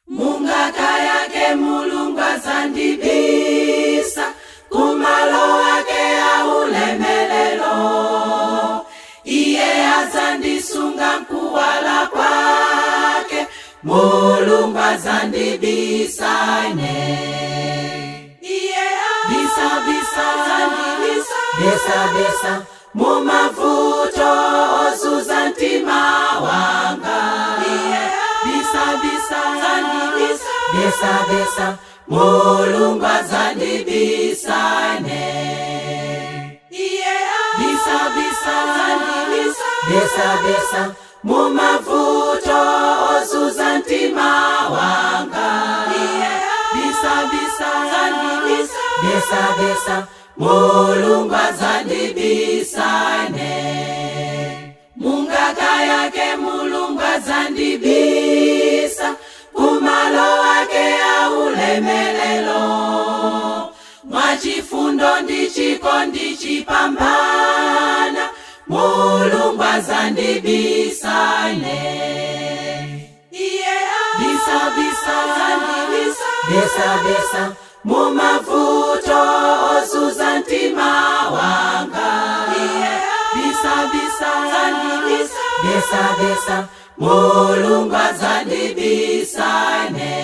Mungaka yake Mulungu azandibisa kumalo ake aulemelelo. Iye azandisunga nkuwala kwake, Mulungu azandibisa ine. Iye bisa bisa zandibisa, bisa bisa mumavuto ozuza mtima wanga. Iye bisa bisa zandibisa, bisa bisa Mulungu azandibisa ine. Iye bisa bisa zandibisa, bisa bisa mumavuto ozuza mtima wanga. Iye bisa bisa zandibisa, bisa bisa Mulungu azandibisa ine. Mungaka yake Mulungu azandibisa kumalo ake aulemelelo. Mwachifundo ndi chikondi chipambana, Mulungu azandibisa ine. Iye bisa bisa zandibisa, bisa bisa mumavuto ozuza mtima wanga. Iye bisa bisa zandibisa, bisa bisa Mulungu azandibisa ine.